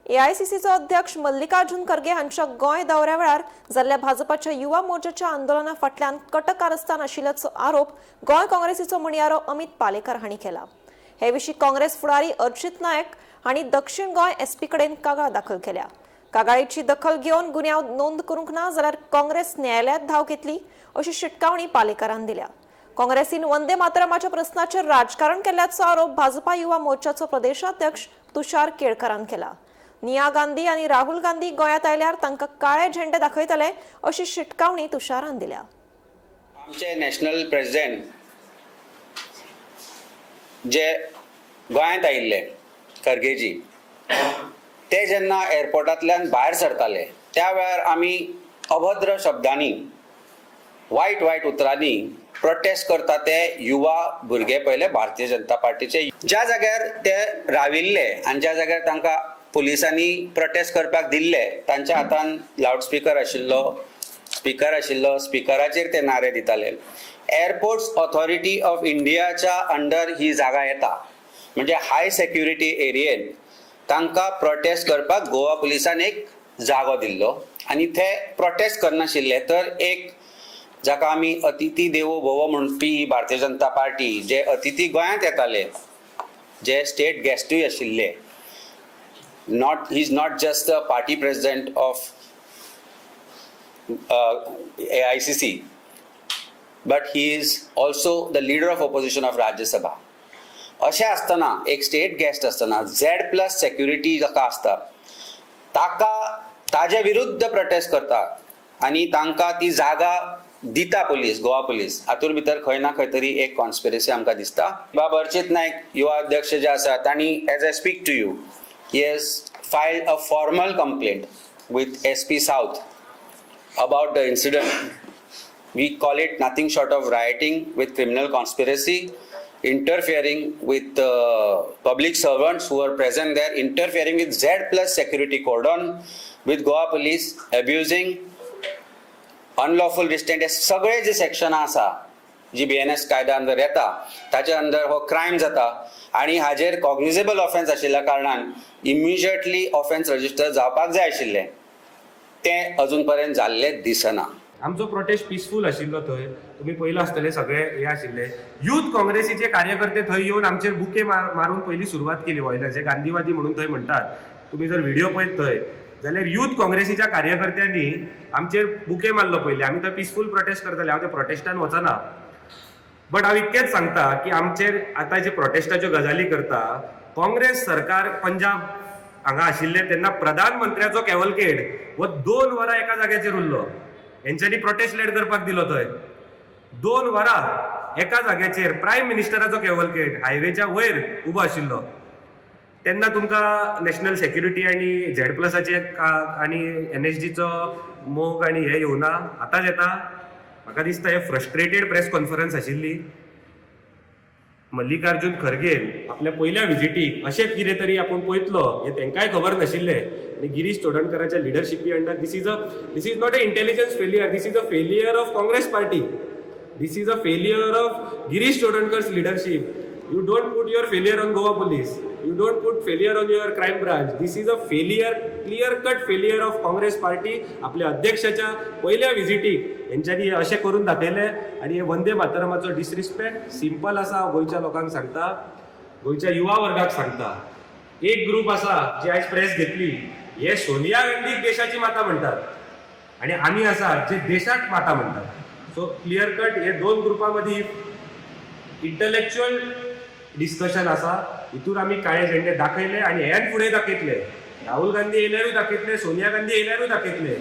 एआयसीसीचो अध्यक्ष मल्लिकार्जुन खरगे हांच्या गोंय दौऱ्या वेळार जाल्ल्या भाजपाच्या युवा मोर्चाच्या आंदोलना फाटल्यान कटकारस्थान आशिल्ल्याचो आरोप गोंय काँग्रेसीचो म्हणयारो अमित पालेकर हांणी केला. हे विशीं काँग्रेस फुडारी अर्चित नायक हांणी दक्षिण गोंय एसपी कडेन कागाळ दाखल केल्या. कागाळीची दखल घेवन गुन्यांव नोंद करूंक ना जाल्यार काँग्रेस न्यायालयात धांव घेतली, अशी शिटकावणी पालेकरान दिल्या. काँग्रेसीन वंदे मातरमाच्या प्रस्नाचेर राजकारण केल्ल्याचो आरोप भाजपा युवा मोर्चाचो प्रदेशाध्यक्ष तुषार केळकरान केला. निया गांधी आनी राहुल गांधी गोंयांत आयल्यार तांकां काळे झेंडे दाखयतले, अशी शिटकावणी तुषारान दिल्या. आमचे नॅशनल प्रेसिडेंट जे गोंयांत आयिल्ले, खरगेजी, ते जेन्ना एअरपोर्टांतल्यान भायर सरताले, त्या वेळार आमी अभद्र शब्दांनी, वायट वायट उतरांनी प्रोटेस्ट करता ते युवा भुरगे पयले भारतीय जनता पार्टीचे. ज्या जाग्यार ते राविल्ले आनी ज्या जाग्यार तांकां पुलिसांनी प्रोटेस्ट करपाक दिल्ले, तांच्या हातान लावडस्पिकर आशिल्लो, स्पिकर आशिल्लो. स्पिकराचेर ते नारे दिताले. एअरपोर्ट्स ऑथॉरिटी ऑफ इंडियाच्या अंडर ही जागा येता, म्हणजे हाय सेक्युरिटी एरियेन तांकां प्रोटेस्ट करपाक गोवा पुलिसान एक जागो दिल्लो आनी ते प्रोटेस्ट करनाशिल्ले. तर एक जाका आमी अतिथी देवो भव म्हणपी भारतीय जनता पार्टी, जे अतिथी गोंयांत येताले, जे स्टेट गेस्टूय आशिल्ले, not he is not just the party president of AICC, but he is also the leader of opposition of Rajya Sabha. अशें आसतना, एक स्टेट गेस्ट आसतना, झेड प्लस सेक्युरिटी जाका आसता, ताका ताजे विरुद्ध प्रोटेस्ट करता आनी तांकां ती जागा दिता पुलीस, गोवा पुलीस, हातूंत भितर खंय ना खंय तरी एक कॉन्स्पिरसी आमकां दिसता. बाब अर्चित नायक, युवा अध्यक्ष जे आसा, तांणी, as I speak to you, he has filed a formal complaint with SP South about the incident. We call it nothing short of rioting with criminal conspiracy, interfering with public servants who are present there, interfering with Z plus security cordon, with Goa police, abusing, unlawful restraint. हे सगळे जे सेक्शनां आसा, जी BNS कायद्या अंदर येता, ताच्या अंदर हो क्रायम जाता आनी हाजेर कॉग्निजेबल ऑफेन्स आशिल्ल्या कारणान इमिजिएटली ऑफेन्स रजिस्टर जावपाक जाय आशिल्लें, तें अजून पर्यंत जाल्लें दिसना. आमचो प्रोटेस्ट पिसफूल आशिल्लो. थंय तुमी पयलं आसतले, सगळे हे आशिल्ले. युथ काँग्रेसीचे कार्यकर्ते थंय येवन आमचेर बुके मारून पयली सुरवात केली वयल्या, जे गांधीवादी म्हणून थंय म्हणटात. तुमी जर व्हिडिओ पळयत थंय जाल्यार युथ काँग्रेसीच्या कार्यकर्त्यांनी आमचेर बुके मारलो पयली. आमी थंय पिसफूल प्रोटेस्ट करताले. हांव त्या प्रोटेस्टान वचना, बट हांव इतकेंच सांगता की आमचेर आतां जे प्रोटेस्टाच्यो गजाली करता, काँग्रेस सरकार पंजाब हांगा आशिल्ले तेन्ना प्रधानमंत्र्याचो कॅवलकेड हो 2 वरां एका जाग्याचेर उरलो. हेंच्यांनी प्रोटेस्ट लेड करपाक दिलो? थंय 2 वरां एका जाग्याचेर प्रायम मिनिस्टराचो कॅवलकेड हायवेच्या वयर उबो आशिल्लो, तेन्ना तुमकां नॅशनल सेक्युरिटी आनी झेड प्लसाचे आनी एनएसजीचो मोग आनी हे येवना, आतांच येता? म्हाका दिसता हे फ्रस्ट्रेटेड प्रेस कॉन्फरन्स आशिल्ली. मल्लिकार्जुन खरगेन आपल्या पयल्या विजिटीक अशें कितें तरी आपूण पळयतलो हें तांकांय खबर नाशिल्लें. आनी Girish चोडणकराच्या लिडरशिपी under this is not a intelligence failure, this is a failure of Congress party, this is a failure of Girish Chodankar's leadership. You don't put your failure on Goa police, you don't put failure on your crime branch. This is a failure, clear cut failure of Congress party. आपल्या अध्यक्षाच्या पयल्या विजिटीक हेंच्यांनी हे अशें करून दाखयलें आनी हे Vande मातरमाचो disrespect simple आसा. हांव गोंयच्या लोकांक सांगता, गोंयच्या युवा वर्गाक सांगता, एक ग्रुप आसा जी आयज प्रेस घेतली, हे सोनिया गांधीक देशाची माता म्हणटात आणि आमी आसा जे देशाक माता म्हणटात. सो क्लियर कट हे दोन ग्रुपा मदीं इंटलेक्च्युअल डिस्कशन आसा. हितून आमी काळे झेंडे दाखयले आणि ह्यान फुडें दाखयतले. राहुल गांधी येयल्यारूय दाखयतले, सोनिया गांधी येयल्यारूय दाखयतले.